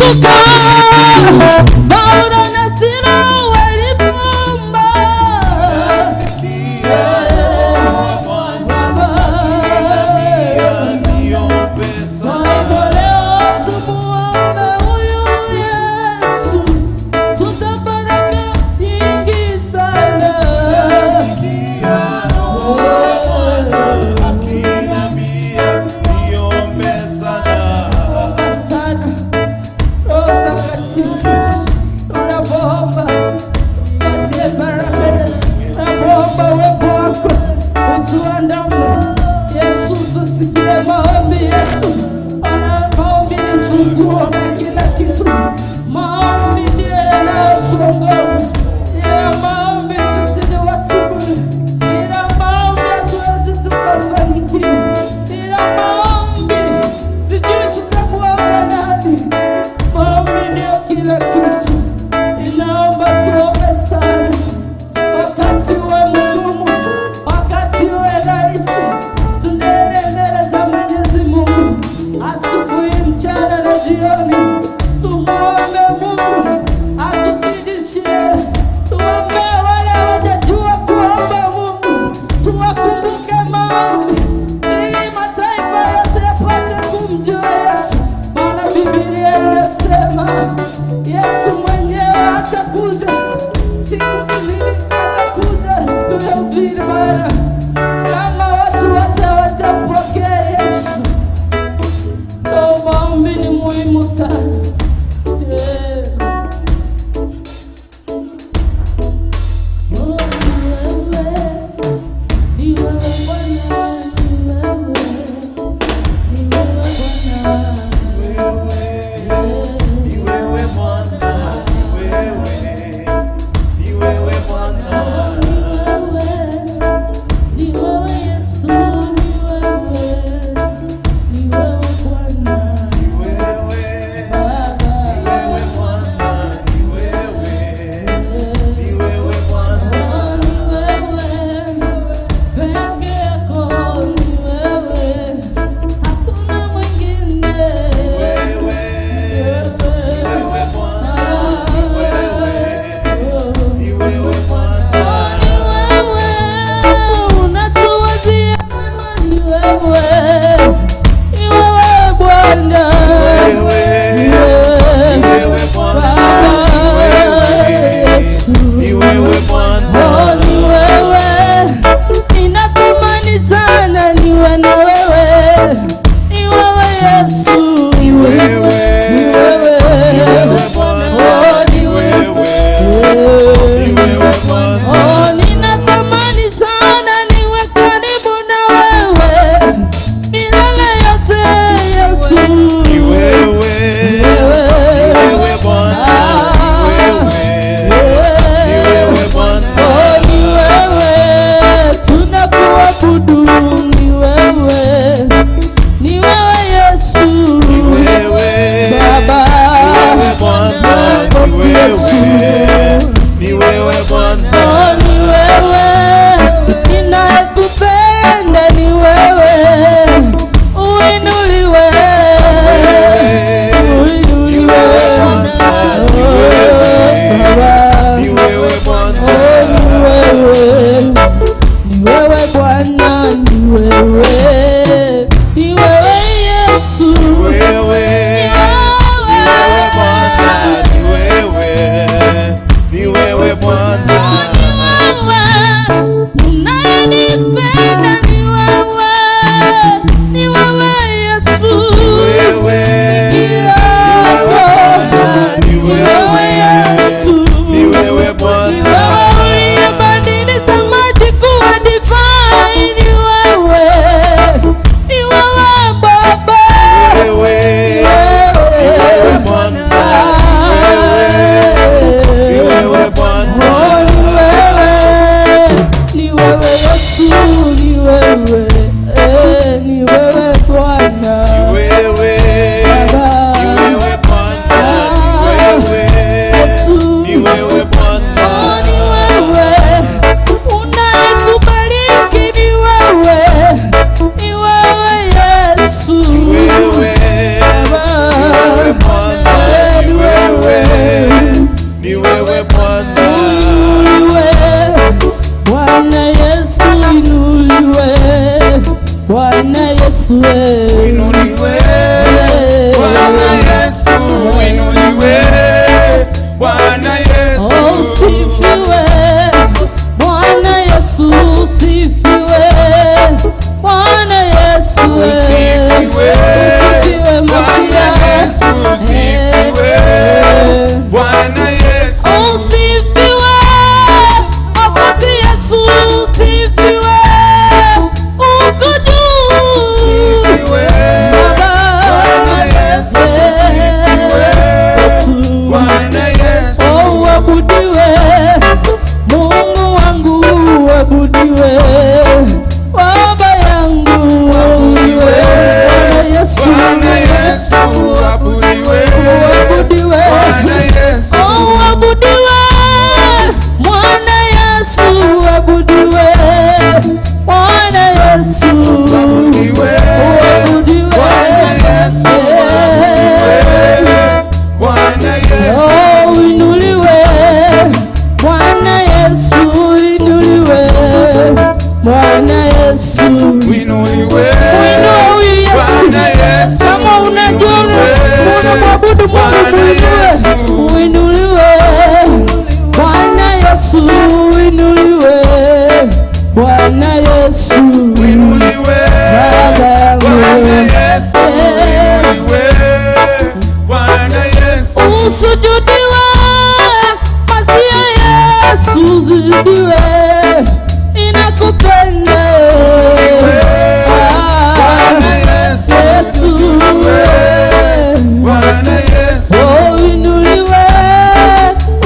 Kumbuka Paulo na Sila walipoomba. Nasikia Roho wa Bwana akiniambia niombe Kwa sana. hivyo leo tumuombe huyu Yesu, tutapata baraka nyingi sana. Nasikia Roho wa Bwana akiniambia niombe sana. Sana. Roho Mtakatifu, tunapoomba patie baraka Yesu, tunapoomba uwepo wako utuandame Yesu, tusikie maombi yetu. Maana maombi ni funguo na kila kitu. Maombi ndiyo yanayotuongoza. Bila maombi sisi ni watu bure. Bila maombi hatuwezi tukafanikiwa. Bila maombi sijui tutamuomba nani. Maombi ndio kila kitu. Ninaomba tuombe sana, wakati uwe mgumu, wakati uwe rahisi, tunene mbele za Mwenyezi Mungu asubuhi, mchana na jioni. Tumuombe Mungu atuzidishie. Yesu, Uinuliwe Bwana Yesu, uinuliwe Bwana Yesu. Oh, usifiwe Bwana Yesu, usifiwe Bwana Yesu, Usifiwe usifiwe Bwana Masia, Yesu, usifiwe Bwana Yesu. Usifiwe Mwokozi Yesu, usifiwe uko juu Usifiwe Baba. Bwana Yesu, usifiwe Yesu. Bwana Yesu. Oh, uabudiwe Mungu wangu, uabudiwe Baba yangu, uabudiwe Bwana Yesu, Bwana Yesu, abudiwe uabudiwe Bwana Yesu. Oh, uabudiwe Mwana Yesu, uabudiwe Bwana Yesu, Abudiwe uabudiwe Bwana Yesu, abudiwe Bwana Yesu. Oh, uinuliwe Bwana Yesu, uinuliwe Bwana Yesu, Uinuliwe Uinue huyu Yesu. Bwana Yesu. Kama unajua uinuliwe. unamwabudu Mungu, Bwana muinue. Yesu. Uinuliwe Bwana Yesu, uinuliwe Bwana Yesu, Uinuliwe Baba yangu. Bwana Yesu, uinuliwe Bwana Yesu. Usujudiwe Masia Yesu, usujudiwe, ninakupenda. Ah, Bwana Yesu, Yesu. usujudiwe Bwana Yesu. Oh, uinuliwe,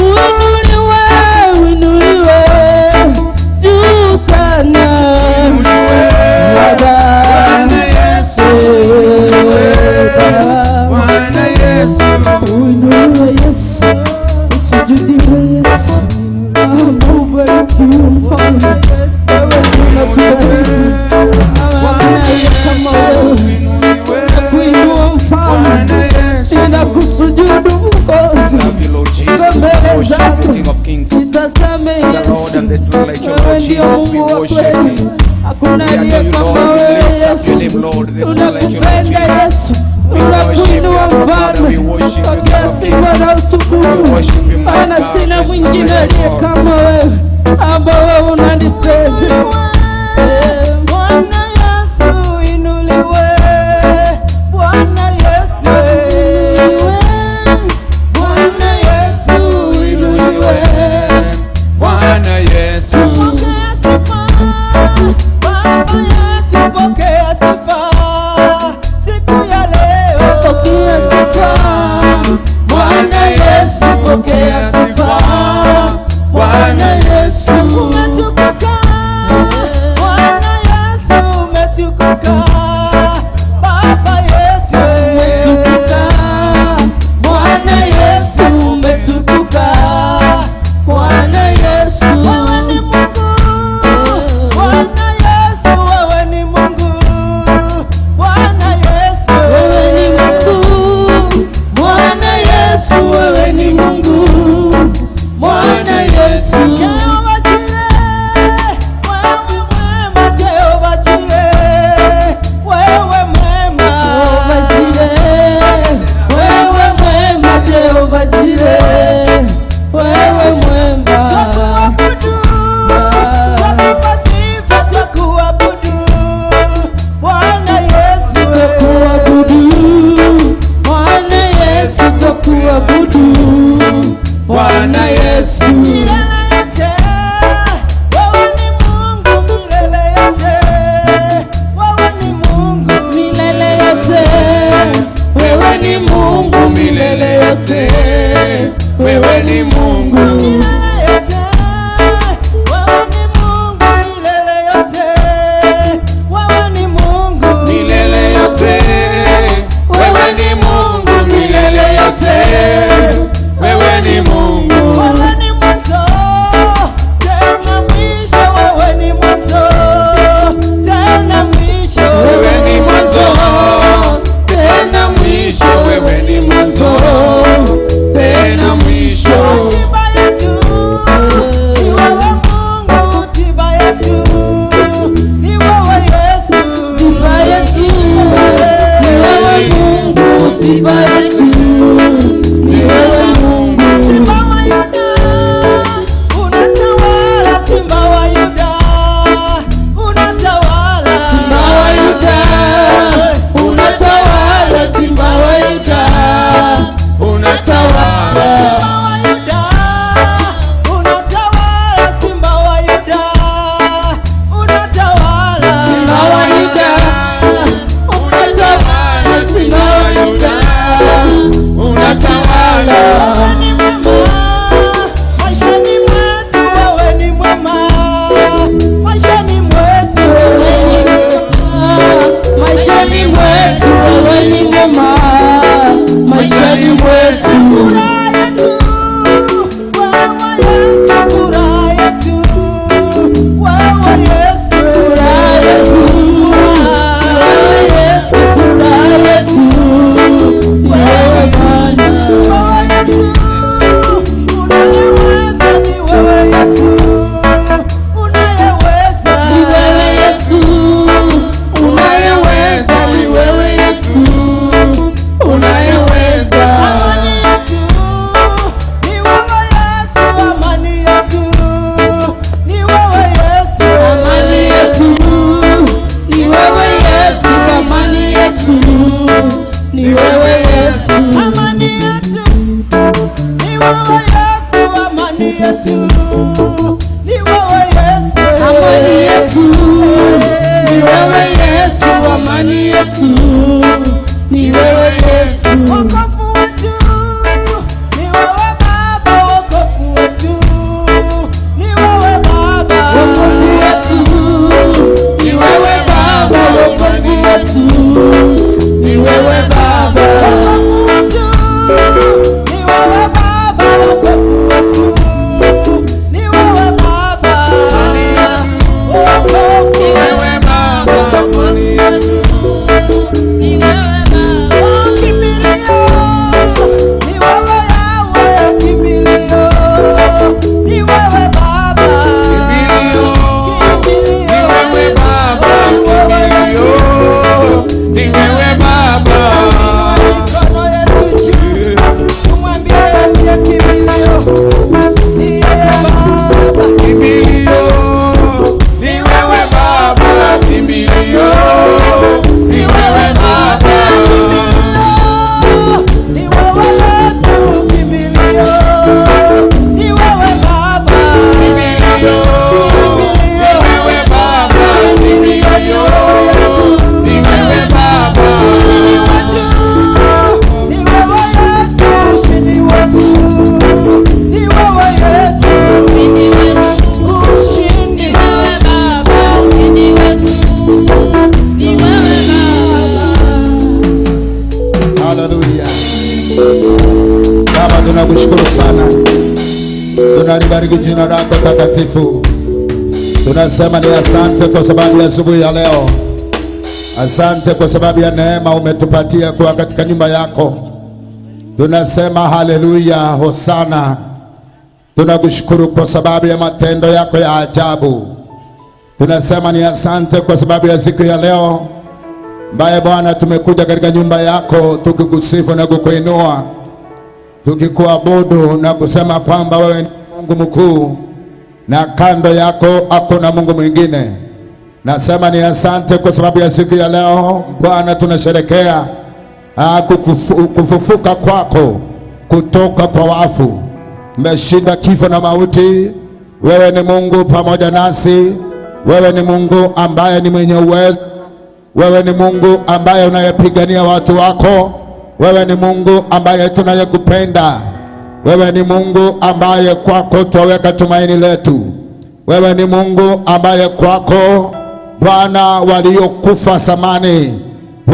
uinuliwe, uinuliwe juu sana. Uinuliwe Baba. Bwana Yesu, Baba. Bwana Yesu. Uinuliwe Yesu, usujudiwe Yesu, Baba ubarikiwe mfalme. Wewe unatubariki, hakuna aliye kama wewe. Uinuliwe Kuinua mfalme, Bwana Yesu. ninakusujudu Mwokozi, Love you, Lord Jesus. mbele We worship zako. you, King of Kings. nitazame The Lord Yesu. and there's none like you, Wewe Lord ndio Jesus. We Mungu wa worship kweli, you. hakuna We adore aliye you, kama Lord. We wewe lift up your Yesu. name, Lord. There's none like you, Lord Tunakupenda Jesus. Yesu, We worship you, tunakuinua our Father. We mfalme, worship you, King pokea of sifa Kings. na We utukufu. worship you, my Maana God. sina There's none mwingine like you, aliye Lord. kama wewe, amba wewe unanipenda. Eh, Bwana Yesu inuliwe, Bwana Yesu, Bwana Yesu inuliwe, Bwana Yesu. pokea sifa, Baba yetu pokea sifa, siku ya leo. pokea sifa. Bwana Yesu pokea sifa. Bwana Yesu Umetukuka, Bwana Yesu umetukuka, maishani mwetu. Furaha yetu, wewe Yesu, furaha yetu, wewe Yesu, Furaha yetu, wewe Yesu, furaha yetu, ni wewe Bwana. Wewe Yesu, unayeweza, ni wewe Yesu, unayeweza. Ni wewe Yesu, unayeweza, ni wewe Yesu, unayeweza. Amani yetu, ni wewe Yesu, amani yetu, ni wewe Yesu. Amani yetu, ni wewe Yesu, amani yetu, ni wewe Yesu. Amani yetu, ni wewe Yesu, amani yetu, ni wewe Yesu. Amani yetu, ni wewe Yesu, amani yetu, ni wewe Yesu. Wokovu wetu, ni wewe Baba, wokovu wetu, ni wewe Baba. Wokovu wetu, ni wewe Baba, wokovu wetu, ni wewe Baba. Wokovu wetu, ni wewe Baba, wokovu wetu, ni wewe Baba. Wokovu Ni wewe Baba, amani yetu. Ni wewe Baba. Kimbilio, ni wewe Yahweh, kimbilio, ni wewe Baba. Kimbilio, ni wewe Baba, kimbilio, ni wewe Baba. Mikono yetu juu, tumwambie ndiye kimbilio, ni yeye Baba. Kimbilio, ni wewe Baba, kimbilio, ni wewe Baba. Ni wewe Yesu, kimbilio, ni wewe Baba. Kimbilio, ni wewe Baba, kimbilio, ni wewe Baba. Ushindi wetu, ni wewe Yesu, ushindi wetu, ni wewe Yesu. Ushindi wetu, Ushindi ni wewe Baba, ushindi wetu, ni wewe Baba. Haleluya. Baba, tunakushukuru sana, tunalibariki jina lako takatifu. Tunasema ni asante kwa sababu ya asubuhi ya leo, asante kwa sababu ya neema umetupatia kuwa katika nyumba yako. Tunasema haleluya, hosana. Tunakushukuru kwa sababu ya matendo yako ya ajabu. Tunasema ni asante kwa sababu ya siku ya leo ambaye Bwana tumekuja katika nyumba yako tukikusifu na kukuinua, tukikuabudu na kusema kwamba wewe ni Mungu mkuu na kando yako hakuna Mungu mwingine. Nasema ni asante kwa sababu ya siku ya leo Bwana, tunasherekea kufufuka kwako kutoka kwa wafu. Umeshinda kifo na mauti. Wewe ni Mungu pamoja nasi. Wewe ni Mungu ambaye ni mwenye uwezo. Wewe ni Mungu ambaye unayepigania watu wako. Wewe ni Mungu ambaye tunayekupenda. Wewe ni Mungu ambaye kwako twaweka tumaini letu. Wewe ni Mungu ambaye kwako Bwana waliokufa zamani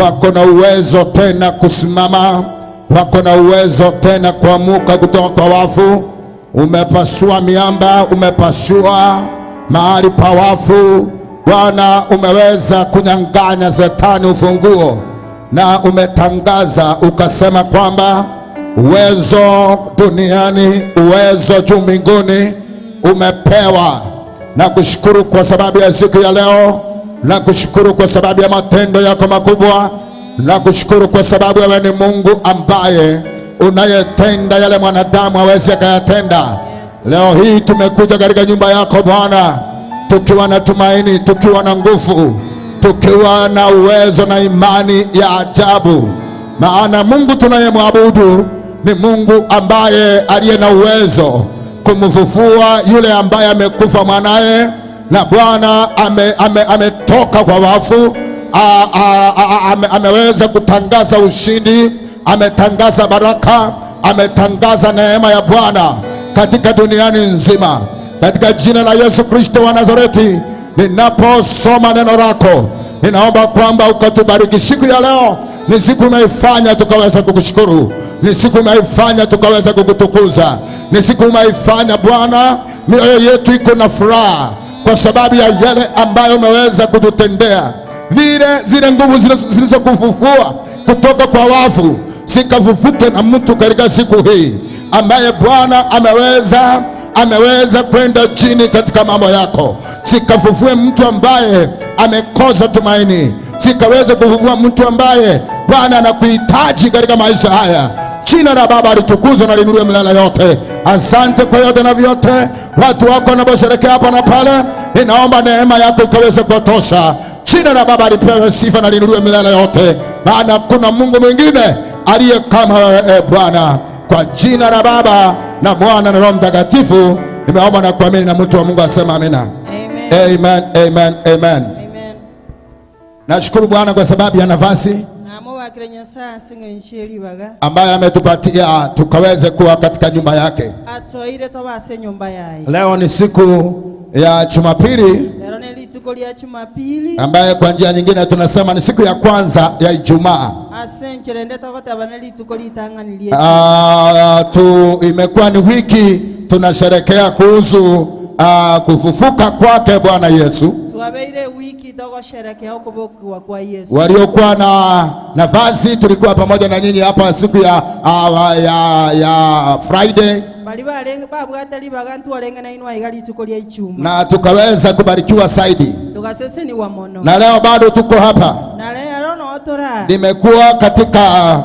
wako na uwezo tena kusimama, wako na uwezo tena kuamuka kutoka kwa wafu. Umepasua miamba, umepasua mahali pa wafu. Bwana, umeweza kunyang'anya shetani ufunguo na umetangaza ukasema kwamba uwezo duniani, uwezo juu mbinguni umepewa. Na kushukuru kwa sababu ya siku ya leo, na kushukuru kwa sababu ya matendo yako makubwa, na kushukuru kwa sababu wewe ni Mungu ambaye unayetenda yale mwanadamu hawezi akayatenda. Leo hii tumekuja katika nyumba yako Bwana, tukiwa na tumaini, tukiwa na nguvu, tukiwa na uwezo na imani ya ajabu, maana Mungu tunayemwabudu ni Mungu ambaye aliye na uwezo kumfufua yule ambaye amekufa mwanaye, na Bwana ametoka kwa wafu, ameweza kutangaza ushindi, ametangaza baraka, ametangaza neema ya Bwana katika duniani nzima. Katika jina la Yesu Kristo wa Nazareti, ninaposoma neno lako, ninaomba kwamba ukatubariki siku ya leo. Ni siku umeifanya tukaweza kukushukuru, ni siku umeifanya tukaweza kukutukuza, ni siku umeifanya Bwana, mioyo yetu iko na furaha kwa sababu ya yale ambayo umeweza kututendea. Vile zile nguvu zilizokufufua kutoka kwa wafu zikafufuke na mtu katika siku hii ambaye Bwana ameweza kwenda chini katika mambo yako. Sikafufue mtu ambaye amekosa tumaini, sikaweze kufufua mtu ambaye Bwana anakuhitaji katika maisha haya. Jina la Baba litukuzwe na liinuliwe milele yote. Asante kwa yote na vyote. Watu wako wanaposherehekea hapa na pale, ninaomba neema yako ikaweze kuwatosha. Jina la Baba lipewe sifa na liinuliwe milele yote, maana kuna Mungu mwingine aliye kama wewe, Bwana. Kwa jina la Baba na Mwana na Roho Mtakatifu nimeomba na kuamini, na mtu wa Mungu asema amina. Amen. Amen, amen, amen. Amen. Nashukuru Bwana kwa sababu ya nafasi Namubakire Nyasaye ase ribaga ambayo ametupatia tukaweze kuwa katika nyumba yake. atoire tobase nyumba yaye. Leo ni siku ya Jumapili Lero ni rituko lya Jumapili ambaye kwa njia nyingine tunasema ni siku ya kwanza ya Ijumaa. ase ncherende togoteba ni rituko litang'anirie. Imekuwa ni wiki tunasherekea kuhusu kufufuka kwake Bwana Yesu. Twabeire wiki togosherekea okubokiwa kwa Yesu. Waliokuwa na nafasi tulikuwa pamoja na nyinyi hapa siku ya Friday, Bali babwate ribaga ntwarenge na inwa iga rituko lya ichuma na tukaweza kubarikiwa zaidi, tugaseseniwa mono na leo bado tuko hapa. na lero notora Nimekuwa katika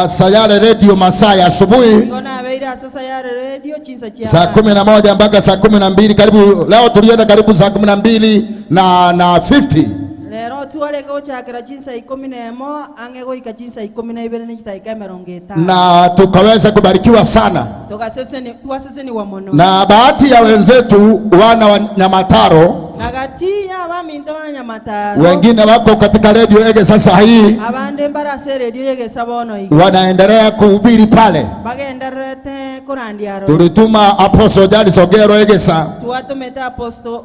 Sayare Radio masaa ya asubuhi igo nabeire ase Sayare Radio chinsa chia saa 11 mpaka saa 12 karibu. Leo tulienda karibu saa 12 na 50. Lero twarenge gochakera chinsa 11 ange goika chinsa 12 ne chitaika 50, na tukaweza kubarikiwa sana. Twaseseniwa mono. Na bahati ya wenzetu wana wa Nyamataro, nagati abaminto ba Nyamataro wengine wako katika radio Ege sasa hii abande mbarase radio Ege sabono iga wanaendelea kuhubiri pale. bagenderete kurandiaro. Tulituma Apostle Charles Ogero Egesa Twatumete Apostle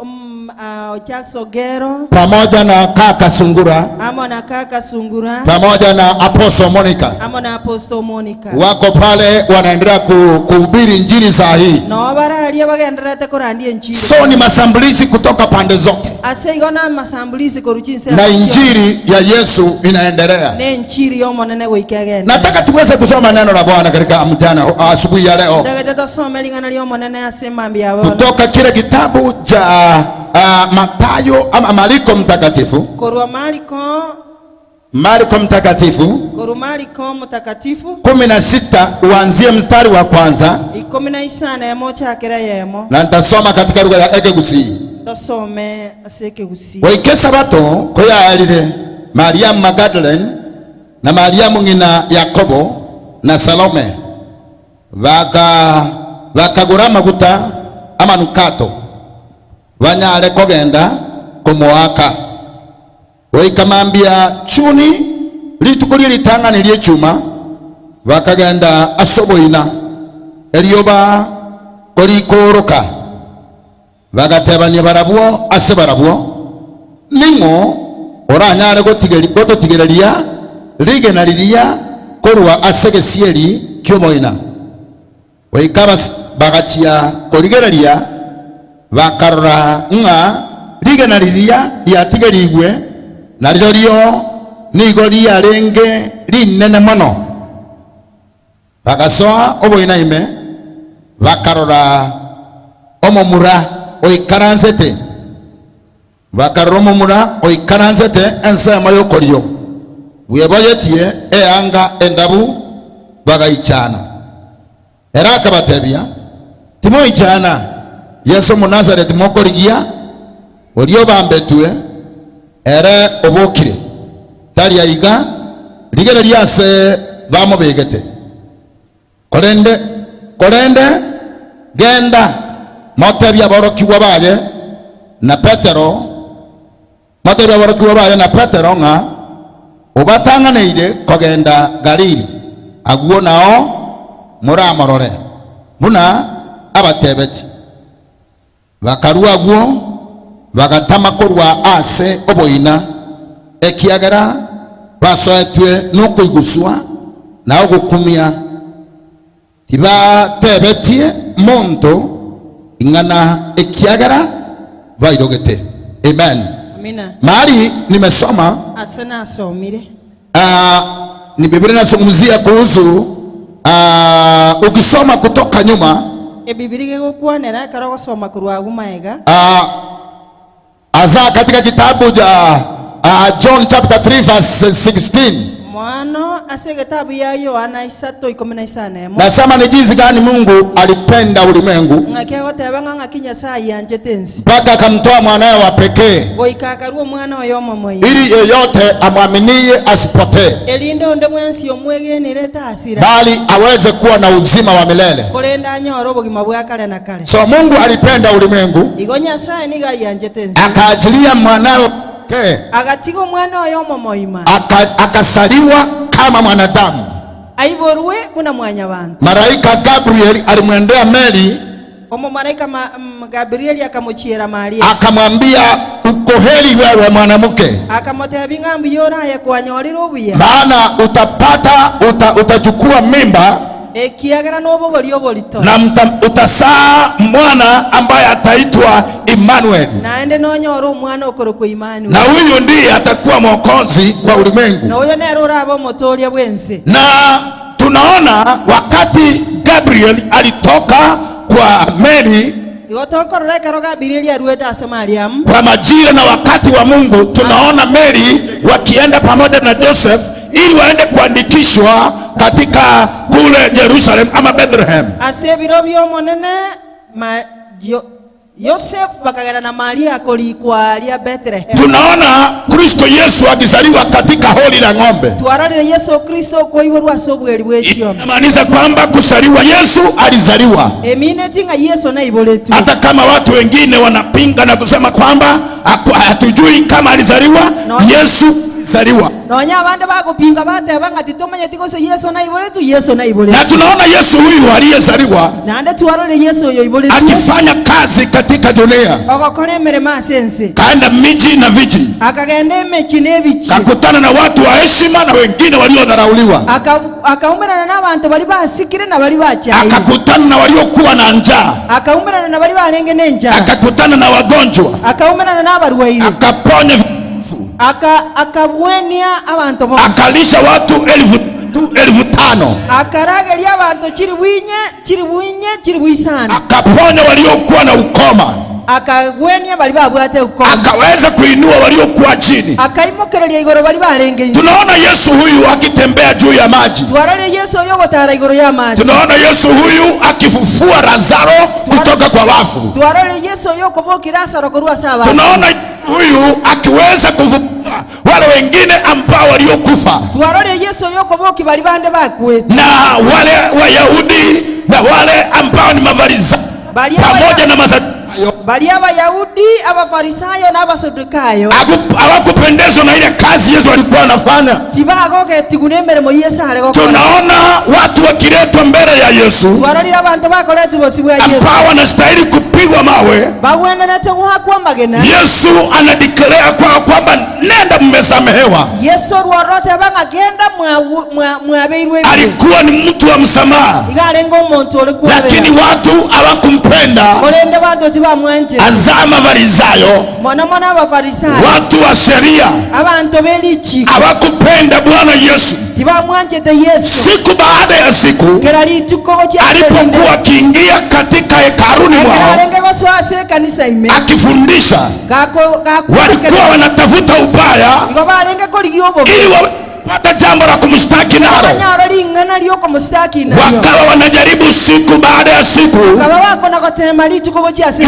Charles Ogero pamoja na kaka Sungura amo na kaka Sungura pamoja na Apostle Monica, amo na Apostle Monica wako pale wanaendelea kuhubiri injili saa hii. no bararia bagenderete kurandia injili. So ni masambulizi kutoka pande zote, ase igo na masambulizi koruchinse na injili ya Yesu inaendelea. ne injili yomonene goikegenda. Nataka tuweze kusoma neno la Bwana katika mchana asubuhi ya leo, ndagete tosome ling'ana lyomonene ase mambi ya bono kutoka kile kitabu cha Mathayo ama Mariko mtakatifu. Korwa Mariko, Mariko mtakatifu korwa Mariko mtakatifu 16 uanzie mstari wa kwanza, 15 emo chakera yemo na nitasoma katika lugha ya Ekegusi. tosome ase Ekegusi. Goike sabato koyalire Mariamu Magdalene na Mariamu ng'ina Yakobo na Salome bakagura maguta amanukato banyale kogenda kumuaka. Goikamambia chuni rituko litang'ani lyechuma bakagenda asoboina erioba korikoroka bagatebania barabwo ase barabwo ning'o oranyare gototigereria rigena riria korwa ase gesieri kiomoina. Goika bagachia korigereria bakarora ng'a rigena riria riatigerigwe na rirorio nigo riarenge rinene mono. Bagasoa oboina ime bakarora omomura oikaransete, bakarora omomura oikaransete ensemo yokorio bweboyetie eanga endabu bagaichana. Era akabatebia timoichana, Yesu Munazareti mokorigia orio bambetwe ere obokire tari aiga rigere riase bamobegete. Korende genda motebia aborokigwa baye na Petero, motebia aborokigwa baye na Petero ng'a obatang'aneire kogenda Galili, agwo nao muramorore buna abatebeti. Bakarua agwo bagatama korwa ase oboina ekiagera Basoetwe nukuiguswa na ogukumia tibatebetie monto ingana ekiagera bairogete. Amen. Amina. Mahali nimesoma Asana asomire. Ni Biblia inazungumzia kuhusu ukisoma kutoka nyuma Ebibiri gekuonera ekero gosoma kurwa gumaega Aza katika kitabu cha John chapter 3 verse 16. Mwano ase getabu ya Yohana 3:15. Nasema ni jinsi gani Mungu alipenda ulimwengu Ng'ake goteba ng'a ng'aki Nyasaye yanchete ensi mpaka akamtoa mwanawe wa pekee goika akarua omwana oyo omomoyo ili yeyote amwaminie asipotee erinde onde bwensi omwegenere tasira bali aweze kuwa na uzima wa milele. korenda anyore obogima bwa kare na kare. So Mungu alipenda ulimwengu Igo Nyasaye niga yanchete ensi akaachilia mwanawe pekee agatiga omwana oyo omomoima akasaliwa kama mwanadamu. Aiborwe buna mwanyabantu. Malaika Gabriel alimwendea Mary Omo malaika Gabriel akamuchiera Maria akamwambia, uko heri wewe mwanamke, akamutebia ng'a mbuya oraye kwanyorire obuya, maana utapata utachukua mimba ekiagera n'obogori oborito na utasaa mwana ambaye ataitwa Emmanuel, naende nonyora omwana okorokwa Emmanuel, na huyu ndiye atakuwa mwokozi wa ulimwengu. Na huyo nere oraba omotoria bwense. Na tunaona wakati Gabriel alitoka kwa Mary kwa majira na wakati wa Mungu, tunaona Mary wakienda pamoja na Joseph ili waende kuandikishwa katika kule Jerusalem ama Bethlehem. Yosef bakagera na Maria kolikwa alia Bethlehem. Tunaona Kristo Yesu akizaliwa katika holi la ng'ombe. Twararire Yesu Kristo koiborwa ase obweri bw'echiombe. Inamaanisha kwamba kusaliwa Yesu alizaliwa. Emine tinga Yesu na iboletu. Hata kama watu wengine wanapinga na kusema kwamba hatujui kama alizaliwa, no. Yesu alizaliwa. Nonya abande bagupinga bateba ng'a titomanyeti gose Yesu na iboletu, Yesu na iboletu. Na tunaona Yesu huyu aliyezaliwa naende twarore Yesu oyo iboletu akifanya kazi katika dunia. Ogokora emeremo ase ense. Kaenda miji na viji. Akagenda emechi n'ebichi. Kakutana na watu wa heshima na wengine waliodharauliwa. Akaumerana na abantu bali basikire na bali bachayi. Akakutana na waliokuwa na njaa. Akaumerana na bali barenge n'enjara. Akakutana na wagonjwa. Akaumerana n'abarwaire. Akaponya akabwenia abantu bonse. Akalisha watu 5,000. Akarageria abantu chiri bwinye chiri bwisana. Akaponya waliokuwa na ukoma. Akagwenia bali babwate ukoma. Akaweza kuinua waliokuwa chini. Akaimokereria igoro bali barenge insi. Tunaona Yesu huyu akitembea juu ya maji. Twarore Yesu yogotara igoro ya maji. Tunaona Yesu huyu akifufua Lazaro kutoka kwa wafu. Twarore Yesu yokoboki Lazaro korwa saba. Tunaona huyu akiweza kufufua wale wengine ambao waliokufa. Twarore Yesu yokoboki bali bande bakwete. Na wale Wayahudi na wale ambao ni Mafarisayo pamoja na Masadukayo. Bali Abayahudi, Abafarisayo na Abasadukayo hawakupendezwa na ile kazi Yesu alikuwa anafanya. Tibagoketigune emeremo Yesu are gokora. Tunaona watu wakiletwa mbele ya Yesu Twarorire abantu bakoretwe bosi bwa Yesu ambao wanastahili kupigwa mawe. Bagwenerete gwakwa magena. Yesu anadeclare kwamba nenda mmesamehewa. Yesu rworote bangagenda mwabeirwe. Alikuwa ni mtu wa msamaha. Igarenga omuntu ori kwabera. Lakini watu hawakumpenda. Korende bantu tibamwanje. Azama Farisayo. Mwana mwana Abafarisayo. Watu wa sheria. Abantu belichiko. Hawakupenda Bwana Yesu. Tibamwanjete Yesu. Siku baada ya siku alipokuwa akiingia katika hekaluni mwao akifundisha, walikuwa wanatafuta ubaya ili wapate jambo la kumshtaki nalo. Wakawa wanajaribu siku baada ya siku.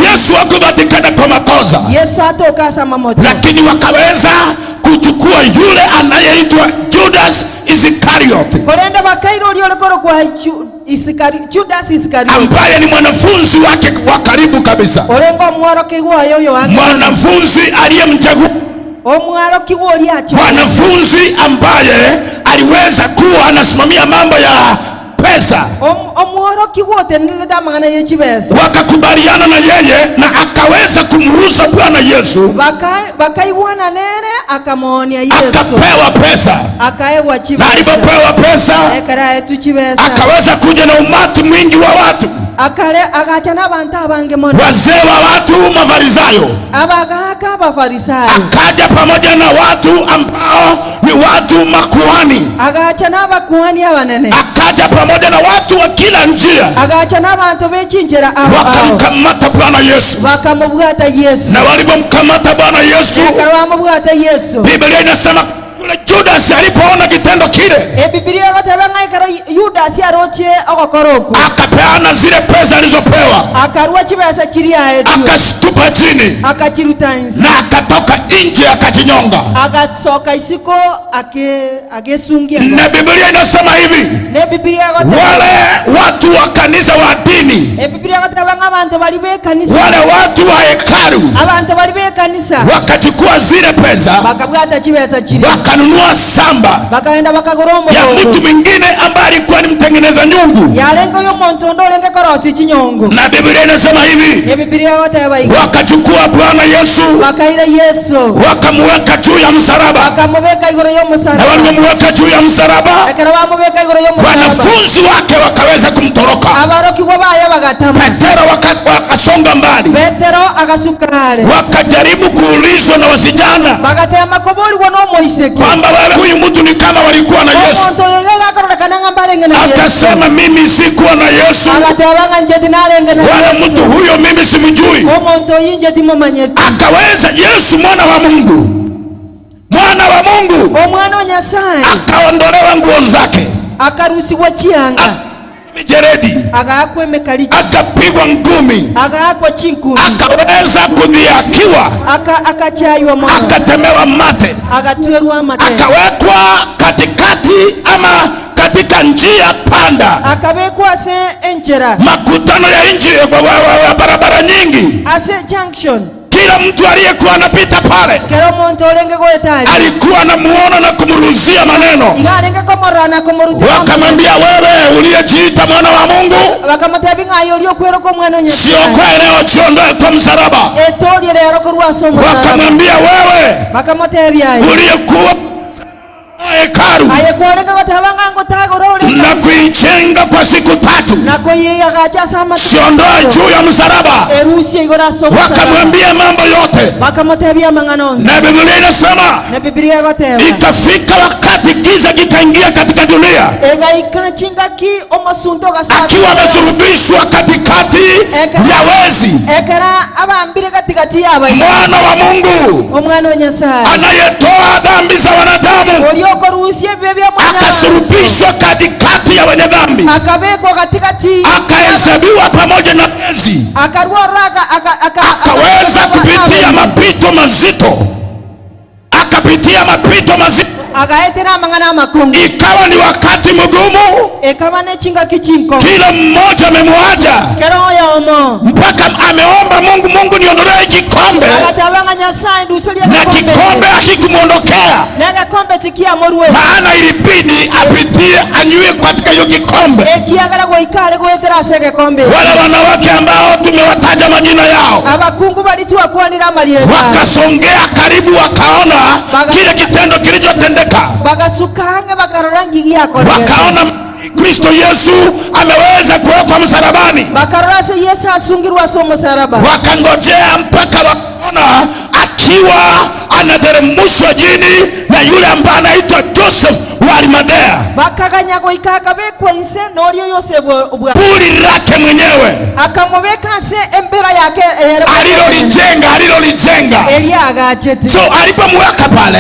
Yesu hakupatikana kwa makosa, lakini wakaweza kuchukua yule anayeitwa Judas Iscariot, ambaye ni mwanafunzi wake wa karibu kabisa, mwanafunzi aliyemchagua, mwanafunzi ambaye aliweza kuwa anasimamia mambo ya pesa, wakakubaliana na yeye na akaweza kumruhusu Bwana Yesu, akapewa pesa. Na alipopewa pesa akaweza kuja na umati mwingi wa watu, wazee wa watu Mafarisayo, akaja pamoja na watu ambao ni watu makuhani, akaja pamoja na watu wa kila njia, wakamkamata Bwana Yesu. Na walipomkamata Bwana Yesu, Biblia inasema yule Judas alipoona kitendo kile, akapeana zile pesa alizopewa, akashtupa chini na akatoka nje akajinyonga. Na Biblia inasema hivi, wale watu wa kanisa wa dini, wale watu wa hekalu, wakachukua zile pesa wakanunua samba ya mtu mwingine ambaye alikuwa ni mtengeneza nyungu. Na Biblia inasema hivi, wakachukua Bwana Yesu wakamweka juu ya msalaba. Na walipomweka juu ya msalaba, wanafunzi wake wakaweza kumtoroka. Petero wakasonga mbali, wakajaribu kuulizwa na wasijana kwamba wewe huyu mtu ni kama walikuwa na Yesu. Akasema mimi sikuwa na Yesu, wala mtu huyo mimi simjui. Akaweza Yesu mwana wa Mungu, mwana wa Mungu akaondolewa nguo zake, mijeredi, akapigwa ngumi, akaweza kudhihakiwa, akatemewa mate, akawekwa katikati ama katika njia panda, makutano ya nchi, barabara nyingi, kila mtu aliyekuwa anapita pale alikuwa anamuona na kumruzia maneno. Wakamwambia, wewe uliyejiita mwana wa Mungu, sio kwa leo jiondoe kwa msalaba. Wakamwambia, wewe uliyekuwa hekalu na kuijenga kwa siku tatu, siondoe juu ya msalaba. Wakamwambia mambo yote. Na Biblia inasema ikafika wakati giza kikaingia katika dunia, akiwa amesulubishwa katikati ya wezi, mwana wa Mungu anayetoa dhambi za wanadamu akasulubishwa katikati ya wenye dhambi, akahesabiwa pamoja na wezi, akaweza kupitia mapito mazito, akapitia mapito mazito. Ikawa ni wakati mgumu, kila mmoja amemwacha mpaka ameomba Mungu, Mungu niondolee kikombe, na kikombe hakikumuondokea, maana ilibidi apitie anywe katika hiyo kikombe. Wale wanawake ambao tumewataja majina yao wakasongea karibu, wakaona kile kitendo kilichotendeka, wakaona Kristo Yesu ameweza kuwekwa msalabani, wakangojea mpaka wakaona akiwa anateremshwa chini na yule ambaye anaitwa Joseph wa Arimathea, kaburi lake mwenyewe alilolijenga, alilolijenga. So alipomweka pale,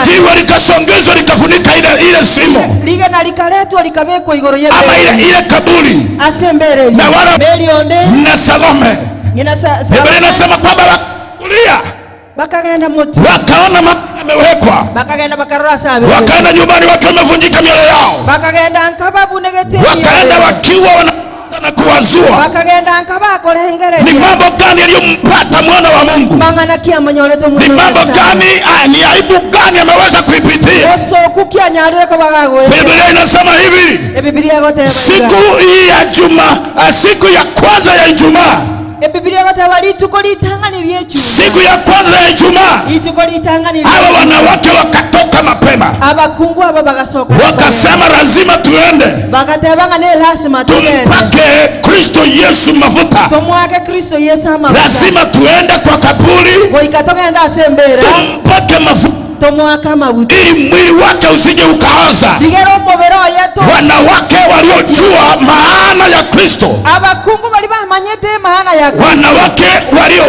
jiwe likasongezwa likafunika ile shimo ama ile kaburi, na wala na Salome. Biblia inasema kwamba wakakulia, wakaona amewekwa, wakaenda nyumbani wakiwa wamevunjika mioyo yao, wakaenda wakiwa wana na kuwazua ni mambo gani yaliyompata mwana wa Mungu, ni mambo gani, ni aibu gani ameweza kuipitia. Biblia inasema hivi, siku hii ya Juma, siku ya kwanza ya Ijumaa, siku ya kwanza ya Ijumaa, hawa wanawake wakatoka mapema, wakasema lazima tuende tumpake Kristo Yesu mafuta, lazima tuende kwa kaburi tumpake mafuta ili mwili wake usije ukaoza. Wanawake waliojua maana ya Kristo, wanawake walio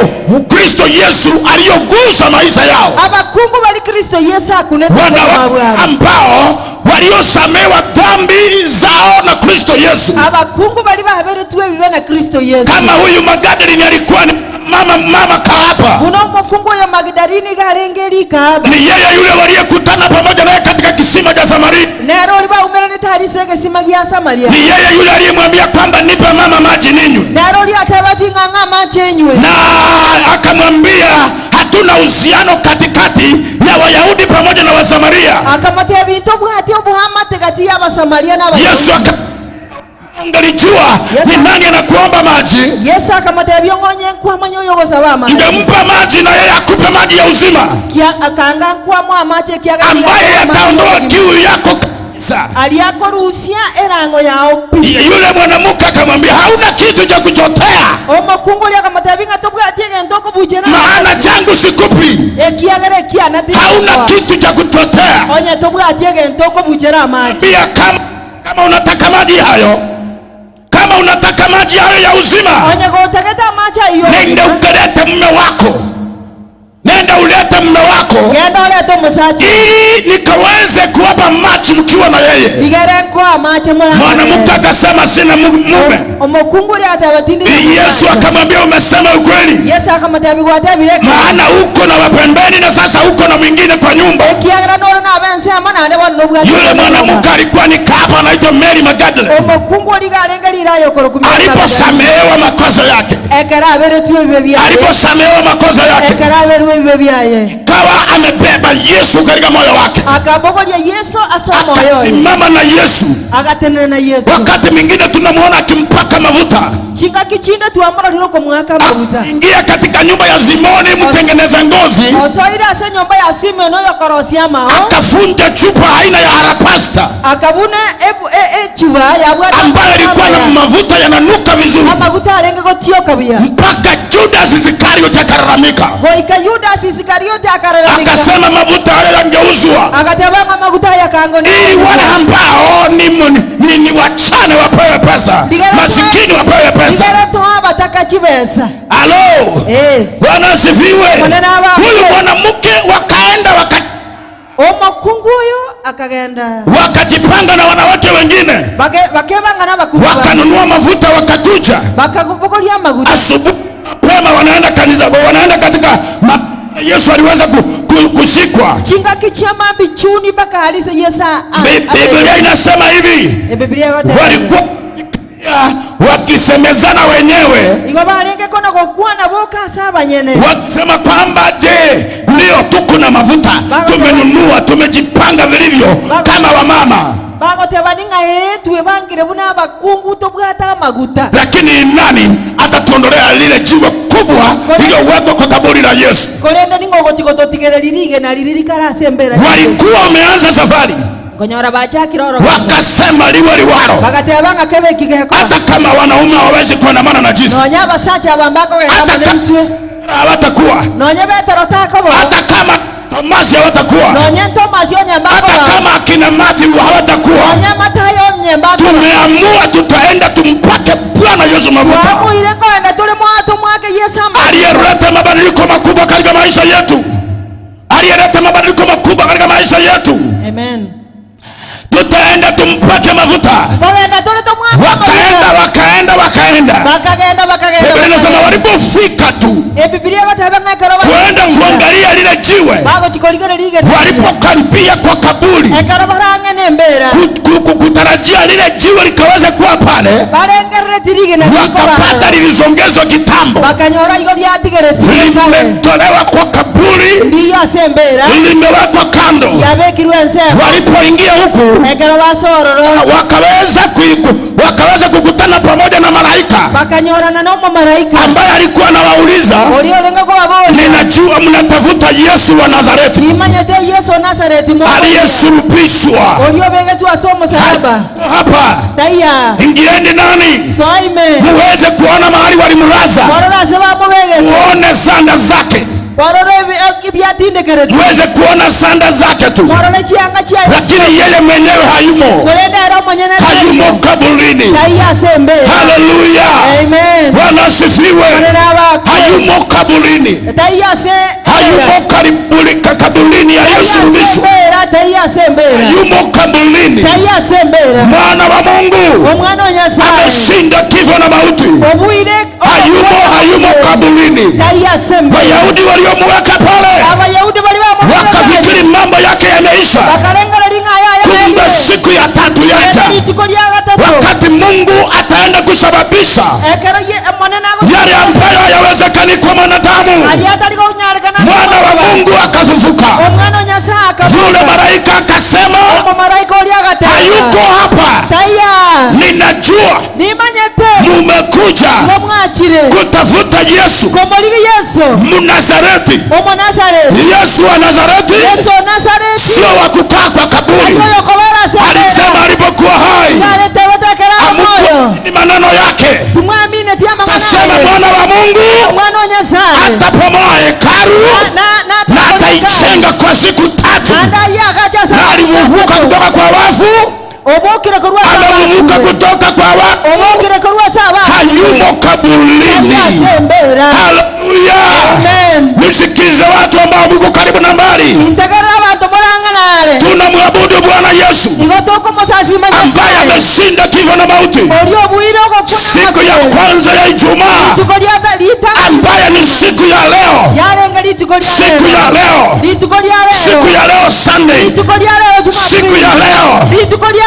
Kristo Yesu aliyogusa maisha yao, wanawake ambao waliosamewa dhambi zao na Kristo Yesu. Kama huyu Magdalene alikuwa ni mama kahaba, ni yeye yule waliyekutana pamoja naye katika kisima cha Samaria, ni yeye yule aliyemwambia kwamba nipe mama maji ninywe, na akamwambia hatuna uhusiano katikati ya Wayahudi pamoja na Wasamaria. Yesu angelijua ni nani anakuomba maji, ningempa maji na yeye akupe maji ya uzima, ambaye ataondoa kiu yako kabisa. Yule mwanamke akamwambia hauna kitu cha kuchotea, maana changu sikupi. Hauna kitu cha kuchotea. Pia kama unataka maji hayo, kama unataka maji hayo ya uzima, nenda ukalete mume wako, nenda ulete mume wako ili nikaweze kuwapa maji mkiwa na yeye. Mwanamke akasema sina mume. Yesu akamwambia umesema ukweli, maana uko na wapembeni na sasa uko na mwingine kwa nyumba. Yule mwanamke alikuwa ni kahaba anaitwa Mary Magdalene. Aliposamehewa makosa yake, aliposamehewa makosa yake, kawa amebeba Yesu katika moyo wake, akasimama na Yesu. Wakati mwingine tunamuona akimpaka mafuta, ingia katika nyumba ya Simoni mtengeneza ngozi, akafunja chupa aina ya alabasta ambayo ilikuwa na mafuta yananuka vizuri, mpaka Judas Iskariote akalalamika, akasema mafuta haya yangeuzwa ili wale ambao ni wachane wapewe pesa, masikini wapewe pesa. Halo, Bwana asifiwe. Huyu mwanamke wakaenda wakajipanga na wanawake wengine, wakanunua mafuta, wakakuja asubuhi mapema, wanaenda kanisa, wanaenda katika Yesu aliweza kushikwa. Biblia inasema hivi, walikuwa wakisemezana wenyewe, wakisema kwamba je, ndio tuko na mafuta, tumenunua, tumejipanga vilivyo kama wamama, lakini nani atatuondolea lile jiwe kubwa lililowekwa kwa kaburi la Yesu? Walikuwa wameanza safari, wakasema liwe liwalo, hata kama wanaume hawawezi kuandamana na jinsi, hata kama hawatakuwa, hata kama Tomasi hawatakuwa, hata kama akina Matthew hawatakuwa, tumeamua tutaenda tumpake Bwana Yesu mafuta, aliyeleta mabadiliko makubwa katika maisha yetu, aliyeleta mabadiliko makubwa katika maisha yetu. Amen. Tutaenda tumpake mafuta. Wakaenda, wakaenda, wakaenda. Biblia inasema walipofika tu kuenda kuangalia lile jiwe, walipokaribia kwa kaburi Kutarajia lile jiwe likaweza kuwa pale, wakapata lilizongezwa kitambo, limetolewa kwa kaburi, limewekwa kando. Walipoingia huku wakaweza kukutana pamoja na malaika ambaye alikuwa anawauliza, ninajua mnatafuta Yesu wa Nazareti aliyesulubishwa hapa, ingieni nani muweze kuona mahali walimlaza, muone sanda zake, muweze kuona sanda zake tu, lakini yeye mwenyewe hayumo, hayumo kaburini. Haleluya, Bwana asifiwe. Hayumo kaburini, hayumo kaburini aliyesulubishwa, hayumo kaburini. Mwana wa Mungu ameshinda kifo na mauti, hayumo, hayumo kaburini. Wayahudi waliomweka pale wakafikiri mambo yake yameisha, kumbe siku ya tatu yaja, wakati Mungu ataenda kusababisha yale ambayo hayawezekani kwa mwanadamu. Mwana wa Mungu akafufuka. Yule malaika akasema, hayuko hapa, ninajua mumekuja kutafuta Yesu Mnazareti. Yesu wa Nazareti sio wa kukaa kwa kaburi. Alisema alipokuwa hai ni maneno yake, asema Mwana wa Mungu atapomoa hekalu na ataijenga kwa siku tatu, na alifufuka kutoka kwa wafu, amefufuka kutoka kwa wafu, hayumo kaburini. Haleluya. Nisikize watu ambao mko karibu na mbali, tunamwabudu Bwana Yesu ambaye ameshinda kifo na mauti. Siku ya kwanza ya Ijumaa, ambaye ni siku ya leo, siku ya leo, siku ya leo Sunday, siku ya leo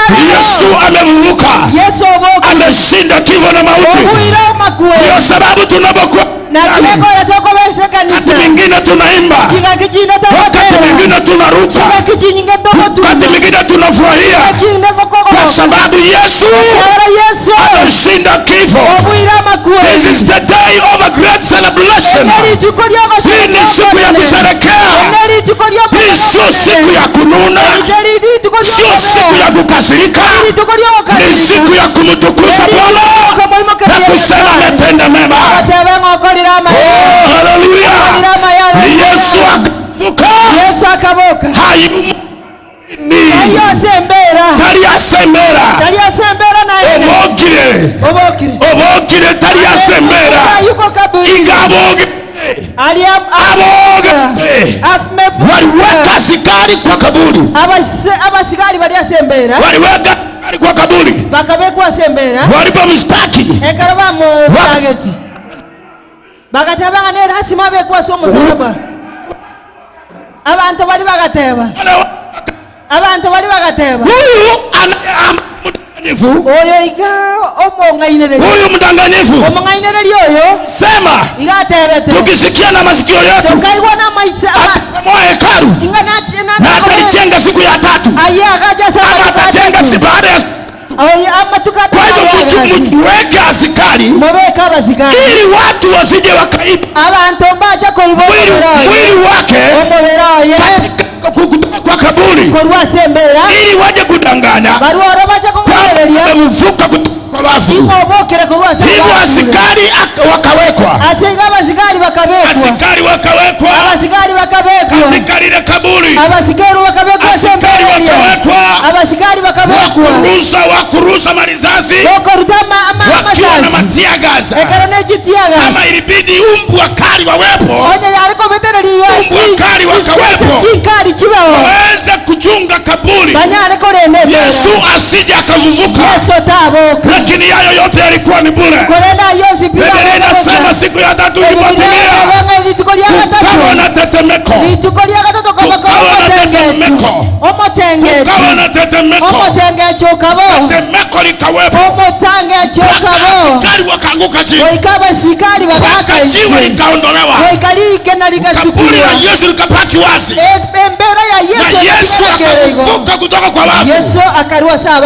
Yesu amevuka, ameshinda kifo na mauti. Ndio sababu tunapokuwa wakati mwingine tunaimba, wakati mwingine tunaruka, wakati mwingine tunafurahia, kwa sababu Yesu ameshinda kifo. This is the day of a great celebration. Hii ni siku ya kusherehekea. Hii sio siku ya kununa, sio siku ya kukasirika, ni siku ya kumtukuza Bwana na kusema ametenda mema. Oh, haleluya. Yesu akavuka, hayumo taliasembera, obokire taliasembera, ingaboge aboge. Waliweka askari kwa kaburi, waliweka askari kwa kaburi, walipomshtaki huyu huyu mdanganyifu, sema tukisikia na masikio yetu atabomoa hekalu na atalijenga siku ya tatu, ama atajenga siku baada ya. Kwa hivyo muweke askari ili watu wasije wakaiba mwili wake kwa kaburi, ili waje kudanganya amefufuka kutoka kwa wafu. Hivyo askari wakawekwa, askari wakawekwa katika lile kaburi, askari wakawekwa wakurusa marisasi wakiwa na matiagaza. Kama ilibidi umbwa kali wawepo, umbwa kali wakawepo waweze kuchunga kaburi, Yesu asije akavuvuka. Lakini hayo yote yalikuwa ni bure. Biblia inasema siku ya tatu ilipotimia, kukawa na tetemeko, kukawa na tetemeko, Kukawa na tetemeko. Tetemeko likawepo. Askari wakaanguka chini. Jiwe likaondolewa. Kaburi la Yesu likabaki wazi. Na Yesu akafufuka kutoka kwa wafu.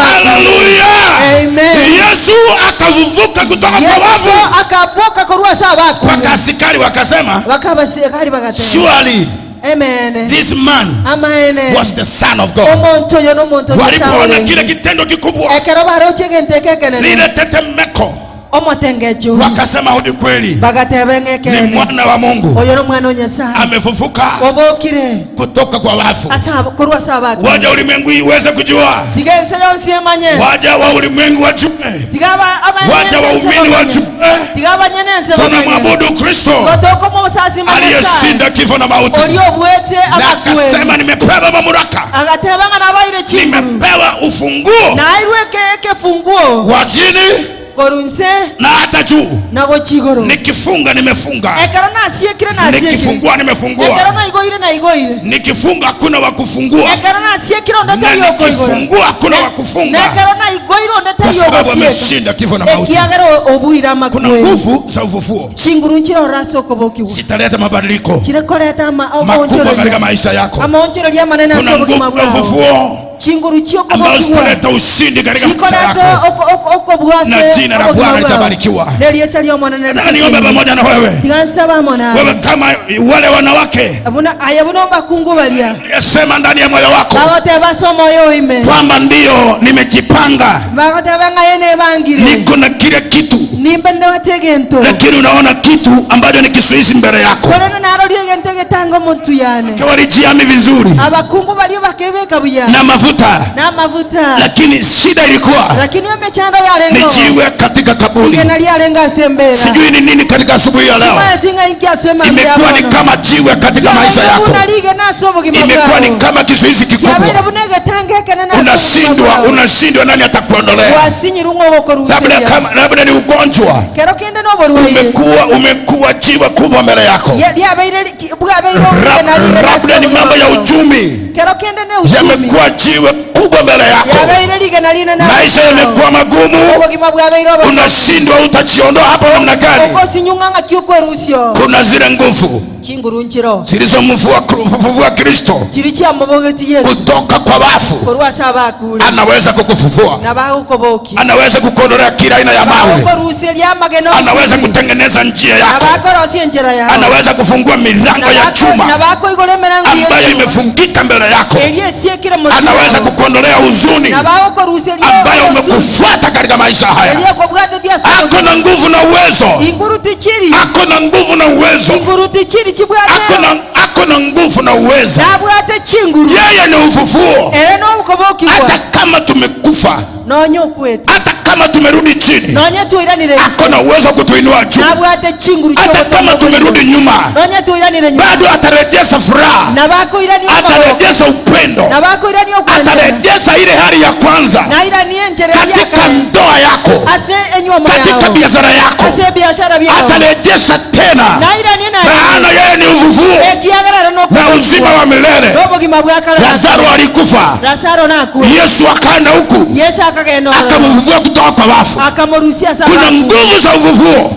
Haleluya. Yesu akafufuka kutoka kwa wafu. Mpaka askari wakasema, surely Amen. this man Amen. was the son of God. Walipoona kile kitendo kikubwa, lile tetemeko, wakasema hodi kweli ni mwana wa Mungu, amefufuka kutoka kwa wafu. Waja ulimwengu iweze kujua, waja wa ulimwengu wajue, waja wa umini wajue, tunamwabudu Kristo aliyeshinda kifo na mauti. Na akasema nimepewa mamlaka, nimepewa ufunguo wa chini na hata juu. Nikifunga nimefunga, nikifungua nimefungua, nikifunga hakuna wa kufungua, na nikifungua hakuna wa kufunga, kwa sababu ameshinda kifo na mauti. Kuna nguvu za ufufuo zitaleta mabadiliko makubwa katika maisha yako. Kuna nguvu za ufufuo ambazo zitaleta ushindi katika maisha yako, na jina la Bwana litabarikiwa. Nataka niombe pamoja na wewe. Wewe kama wale wanawake sema ndani ya moyo wako kwamba ndio nimejipanga, niko na kile kitu, lakini unaona kitu ambacho ni kizuizi mbele yako. Walijiami vizuri na mafuta, lakini shida ilikuwa ni jiwe katika kaburi. Sijui ni nini katika asubuhi ya leo imekuwa ni kama jiwe katika maisha yako, imekuwa ni kama kizuizi kikubwa. Unashindwa, nani atakuondolea? Labda ni ugonjwa, umekuwa jiwe kubwa mbele yako. Labda ni mambo ya uchumi yamekuwa jiwe kubwa mbele yako. Maisha yamekuwa magumu, unashindwa, utajiondoa hapa namna gani? Kuna zile nguvu zilizomfufua Kristo kutoka kwa wafu, anaweza kukufufua, anaweza kukuondolea kila aina ya mawe, anaweza kutengeneza njia yako, anaweza kufungua milango ya chuma ambayo imefungika mbele yako, anaweza kukuondolea huzuni ambayo umekufuata katika maisha haya. Ako na nguvu na uwezo, ako na nguvu na uwezo, ako na nguvu na uwezo. Yeye ni ufufuo. Hata kama tumekufa, hata kama tumerudi chini, ako na uwezo kutuinua juu. Hata kama tumerudi nyuma, bado atarejesha furaha, atarejesha upendo, atarejesha ile hali ya kwanza katika ndoa yako, katika biashara yako, atarejesha tena. Maana yeye ni ufufuo na uzima wa milele. Lazaro alikufa, Yesu akaenda huku akamfufua kutoka kwa wafu. Kuna nguvu za ufufuo.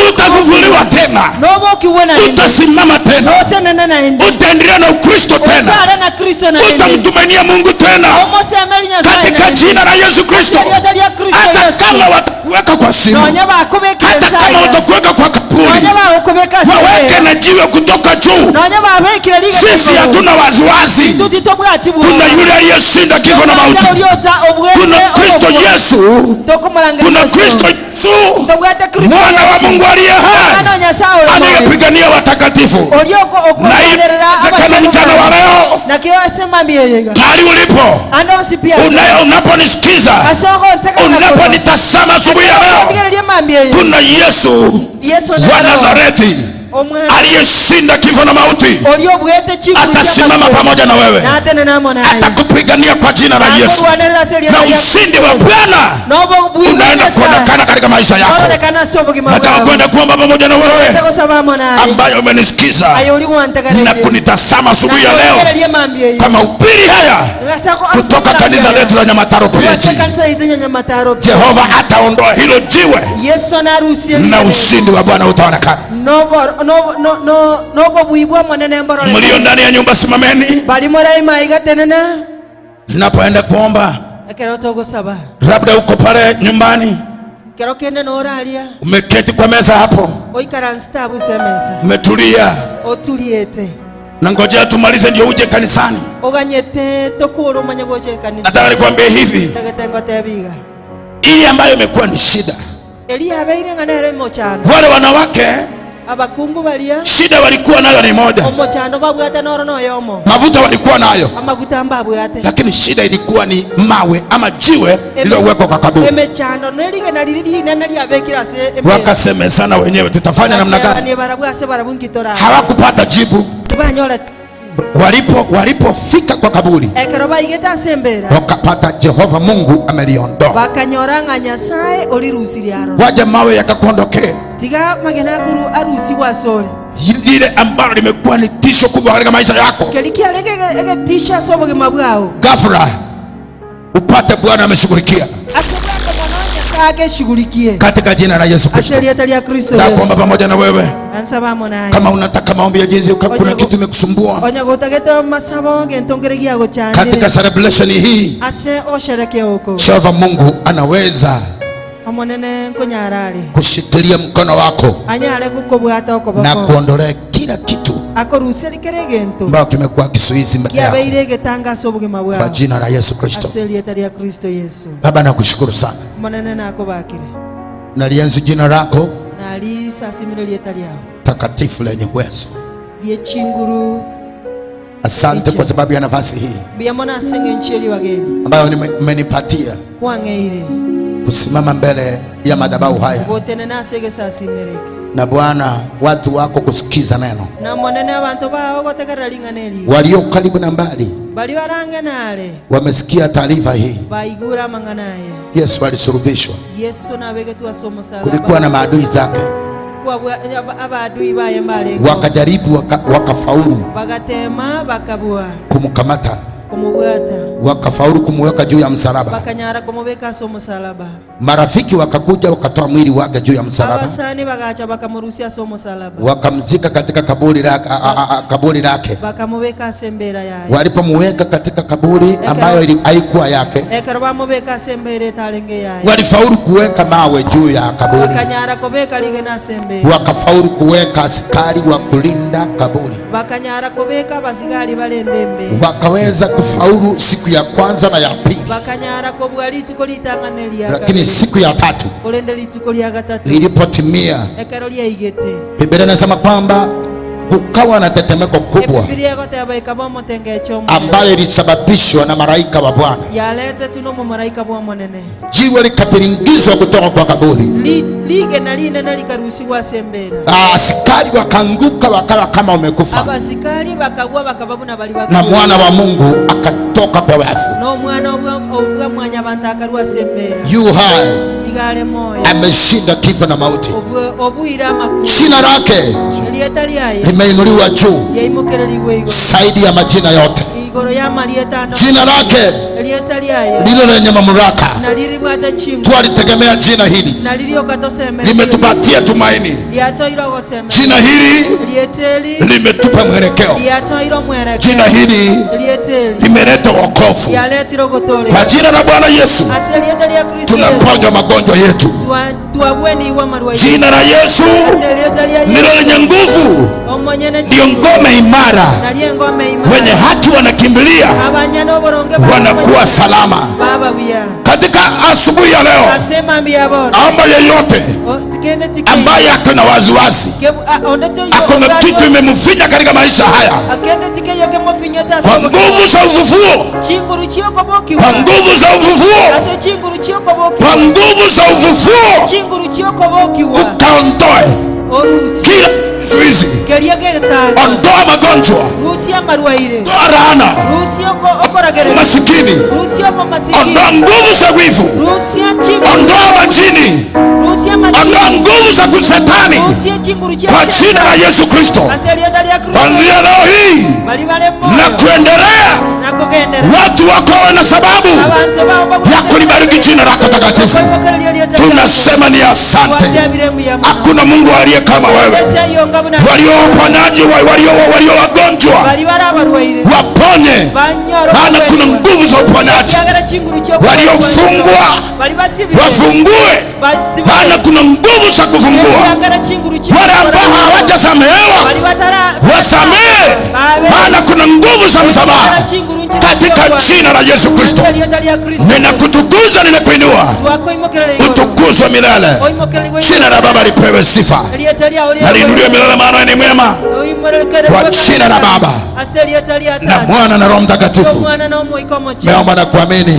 Utafufuliwa tena, utasimama tena, utaendelea na Ukristo tena, utamtumainia Mungu tena katika jina la Yesu Kristo. Hata kama watakuweka kwa shimo, hata kama watakuweka kwa kaburi, waweke na jiwe kutoka juu, sisi hatuna wasiwasi. Kuna yule aliyeshinda kifo na mauti. Kuna Kristo Yesu, kuna Kristo Yesu, mwana wa Mungu aliye hai, anayepigania watakatifu. Na inawezekana mchana wa leo, mahali ulipo, unaponisikiza, unaponitazama asubuhi ya leo, kuna Yesu wa Nazareti. aliyeshinda kifo na mauti atasimama pamoja na wewe, atakupigania kwa jina la Yesu, na ushindi wa Bwana unaenda kuonekana katika maisha yako. Nataka kwenda kuomba pamoja na wewe ambaye umenisikiza na kunitazama asubuhi ya leo kwa mahubiri haya kutoka kanisa letu la Nyamataro PAG. Jehova ataondoa hilo jiwe na ushindi wa Bwana utaonekana. Mlio ndani ya nyumba simameni. Ninapoenda kuomba, labda uko pale nyumbani, umeketi kwa meza hapo, umetulia, na ngojea tumalize ndio uje kanisani. Nataka nikwambie hivi, ile ambayo imekuwa ni shida, wale wanawake shida walikuwa nayo ni moja, mafuta walikuwa nayo, lakini shida ilikuwa ni mawe ama jiwe lililowekwa kwa kaburi. Wakasemezana wenyewe, tutafanya namna gani? Hawakupata jibu. Walipofika kwa kaburi, wakapata Jehova Mungu ameliondoa. Waja mawe yakakuondokea. Lile ambalo limekuwa ni tisho kubwa katika maisha yako, ghafla upate Bwana ameshughulikia katika jina la Yesu Kristo. Naomba pamoja na wewe, kama unataka maombi ya jinsi, kuna kitu imekusumbua katika celebration hii, Jehova Mungu anaweza kushikilia mkono wako na kuondolea kila kitu ambacho kimekuwa kizuizi mbele yako kwa jina la Yesu Kristo. Baba, nakushukuru sana, nalienzi jina lako takatifu lenye uwezo. Asante kwa sababu ya nafasi hii ambayo umenipatia kusimama mbele ya madhabahu haya, na Bwana watu wako kusikiza neno, walio karibu na mbali wamesikia taarifa hii. Yesu alisulubishwa, kulikuwa na maadui zake, wakajaribu wakafaulu kumkamata, wakafaulu kumweka juu ya msalaba. Marafiki wakakuja wakatoa mwili wake juu ya msalaba, wakamzika katika kaburi lake. Walipomweka katika kaburi ambayo haikuwa yake, walifaulu kuweka mawe juu ya kaburi, wakafaulu kuweka askari wa kulinda kaburi, wakaweza kufaulu siku ya kwanza na ya pili, lakini siku ya tatu lilipotimia, Biblia inasema kwamba kukawa na tetemeko kubwa ambayo ilisababishwa na malaika wa Bwana. Jiwe likapiringizwa kutoka kwa kaburi, askari wakaanguka wakawa kama wamekufa, na mwana wa Mungu akatoka kwa wafu. Yu hai, ameshinda kifo na mauti. Jina lake limeinuliwa juu zaidi ya majina yote. Jina lake lilo lenye mamlaka, twalitegemea jina hili, limetupatia tumaini. Jina hili limetupa mwelekeo. Jina hili limeleta wokovu. Kwa jina la Bwana Yesu tunaponywa magonjwa yetu. Jina la Yesu ndilo lenye nguvu, ndio ngome imara. Wenye haki wanakimbilia, wanakuwa salama. Katika asubuhi ya leo, naomba yeyote ambaye ako na wasiwasi, ako na kitu imemfinya katika maisha haya, kwa nguvu za ufufuo, kwa nguvu za ufufuo, kwa nguvu za ufufuo, ukaondoe Kila kizuizi, ondoa magonjwa, toa laana, umasikini, ondoa nguvu za wivu, ondoa majini, ondoa nguvu za kushetani kwa jina la Yesu Kristo. Kuanzia leo hii na kuendelea, watu wako wana sababu ya kulibariki jina lako takatifu. Tunasema ni asante. Hakuna Mungu aliye kama wewe. Walio waponyaji, walio wagonjwa waponye, maana kuna nguvu za uponyaji. Waliofungwa wafungue, maana kuna nguvu za kufungua. Wale ambao hawajasamehewa wasamehe, maana kuna nguvu za msamaha. Katika jina la Yesu Kristo ninakutukuza, ninakuinua, utukuzwe milele. Jina la Baba lipewe sifa na liinuliwe milele, maana ni mwema. Kwa jina la Baba na Mwana na Roho Mtakatifu meomba na kuamini,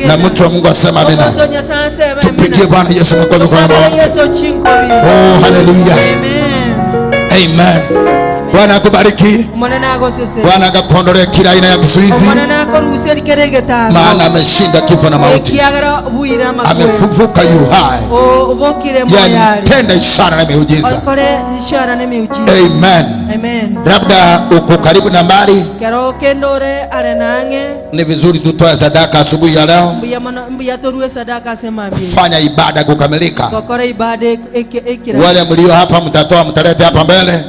na mtu wa Mungu asema amina. Tupigie Bwana Yesu makofi kwa wema wake. Oh, haleluya, amen. Bwana akubariki. Bwana akakuondolee kila aina ya kizuizi, maana ameshinda kifo na mauti, amefufuka yu hai, yatenda ishara na miujiza. Amen. Labda uko karibu na mbali, ni vizuri tutoe sadaka asubuhi ya leo, kufanya ibada kukamilika. Wale mlio hapa mtatoa, mtalete hapa mbele,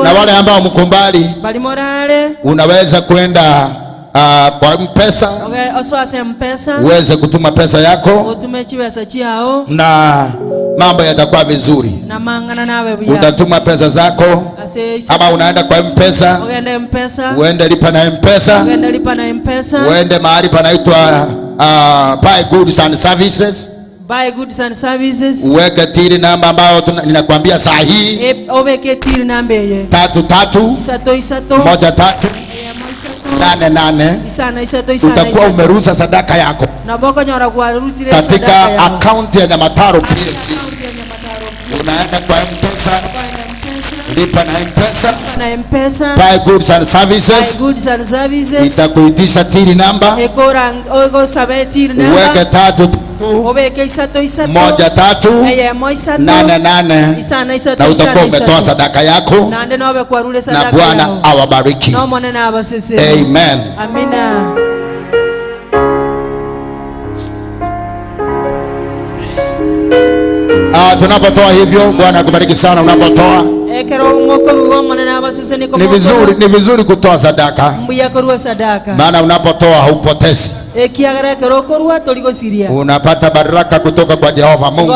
na wale ambao mko mbali unaweza kwenda kwa M-Pesa, uweze kutuma pesa yako na mambo yatakuwa vizuri. Utatuma pesa zako, ama unaenda kwa M-Pesa, uende lipa na M-Pesa, uende mahali panaitwa Buy Goods and Services. Buy goods and services. Uweke tiri namba ambayo ninakwambia saa hii. Obeke tiri namba ye. 3 3 3 1 3 8 8. Utakuwa umeruhusa sadaka yako katika akaunti ya Nyamataro PLC. Unaenda kwa M-Pesa, lipa na M-Pesa, Buy goods and services. Itakuitisha tiri namba, uweke 3 1 3 8 8, na utakuwa umetoa sadaka yako, na Bwana awabariki. Amen. Amina. Tunapotoa hivyo, Bwana akubariki sana unapotoa. Ni vizuri kutoa sadaka, maana unapotoa haupotezi. Unapata baraka kutoka kwa Jehova Mungu.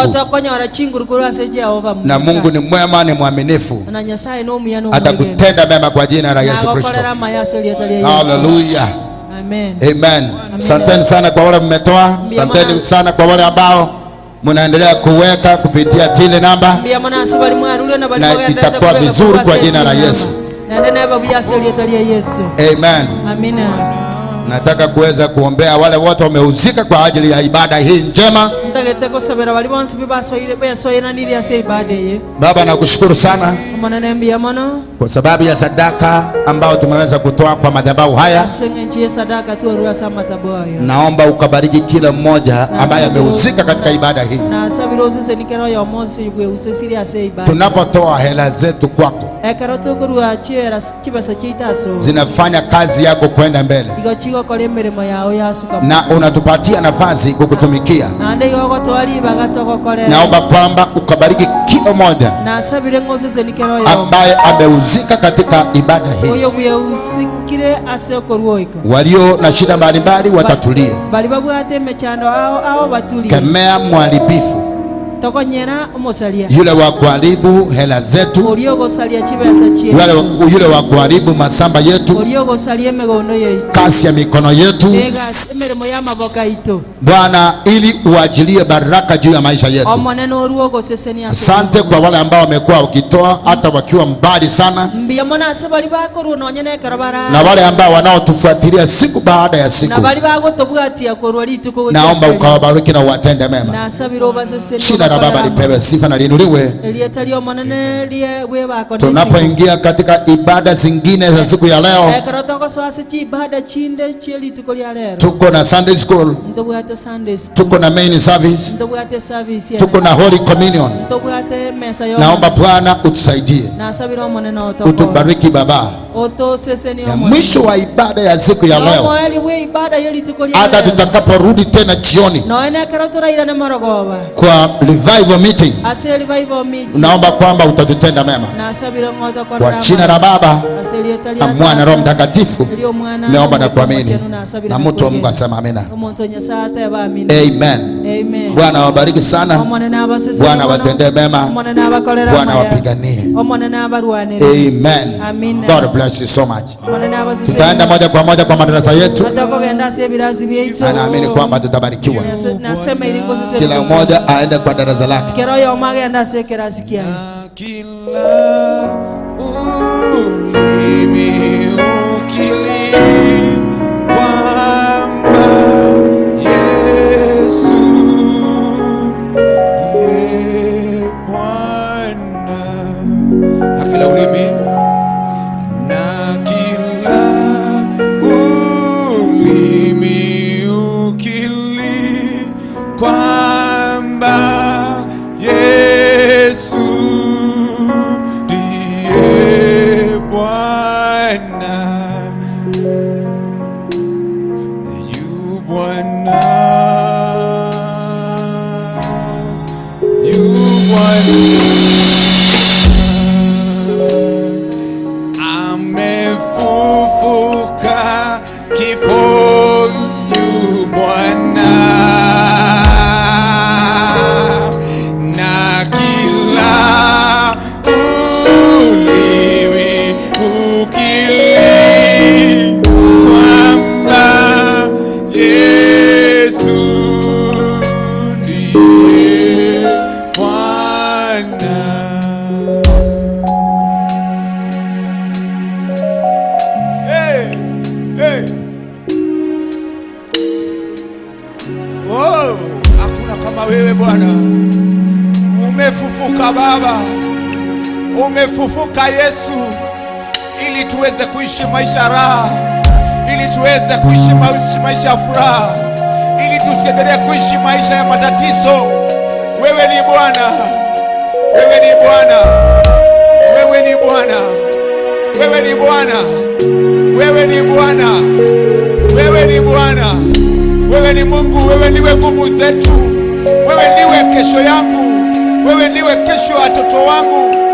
Na Mungu ni mwema, ni mwaminifu, atakutenda mema kwa jina la Yesu Kristo. Hallelujah. Amen. Amen. Asanteni sana kwa wale mmetoa. Asanteni sana kwa wale ambao mnaendelea kuweka kupitia tile namba, na itakuwa vizuri kwa jina la Yesu. Amen. Amina. Nataka kuweza kuombea wale wote wamehusika kwa ajili ya ibada hii njema. Baba, nakushukuru sana kwa sababu ya sadaka ambayo tumeweza kutoa kwa madhabahu haya. Naomba ukabariki kila mmoja ambaye amehusika katika ibada hii. Tunapotoa hela zetu kwako, zinafanya kazi yako kwenda mbele, na unatupatia nafasi kukutumikia. Naomba kwamba ukabariki kila mmoja ambaye amehusika katika ibada hii. Walio na shida mbalimbali watatulie. Kemea mharibifu yule wa kuharibu hela zetu, yule wa kuharibu masamba yetu, kasi ya mikono yetu, Bwana, ili uajilie baraka juu ya maisha yetu. Asante kwa wale ambao wamekuwa wakitoa. wametoa hata wakiwa mbali sana, na wale ambao wanaotufuatilia siku baada ya siku, naomba ukawabariki na uwatende mema. Jina la Baba lipewe sifa na liinuliwe. Tunapoingia katika ibada zingine za siku ya leo, tuko na Sunday school, tuko na main service, tuko na Holy Communion. Naomba Bwana utusaidie, utubariki Baba. Na mwisho wa ibada ya siku ya leo, hata tutakaporudi tena jioni kwa revival meeting, naomba kwamba utatutenda mema. Kwa jina la Baba na Mwana Roho Mtakatifu naomba na kuamini, na mtu wa Mungu asema amina. Amen. Bwana awabariki sana. Bwana awatendee mema. Bwana awapiganie. Amen. God bless you so much. Tutaenda moja kwa moja kwa madarasa yetu. Naamini kwamba tutabarikiwa. Kila mmoja aende kwa darasa lake. Kila ulimi ukiri kwamba Yesu ndiye Bwana, na kila ulimi, na kila ulimi ukiri kwamba Yesu ndiye Bwana, yu Bwana, yu Bwana, amefufuka kifoni, yu Bwana, na kila ulimi ukiri kwamba Yesu ndiye Bwana. Hey, hey. Oh, hakuna kama wewe Bwana. Umefufuka Baba, umefufuka Yesu, ili tuweze kuishi maisha raha, ili tuweze kuishi maisha ya furaha, ili tusiendelee kuishi maisha ya matatizo. Wewe ni Bwana, wewe ni Bwana, wewe ni Bwana, wewe ni Bwana, wewe ni Bwana, wewe ni Bwana, wewe ni Mungu, wewe ndiwe nguvu zetu, wewe ndiwe kesho yangu, wewe ndiwe kesho ya watoto wangu.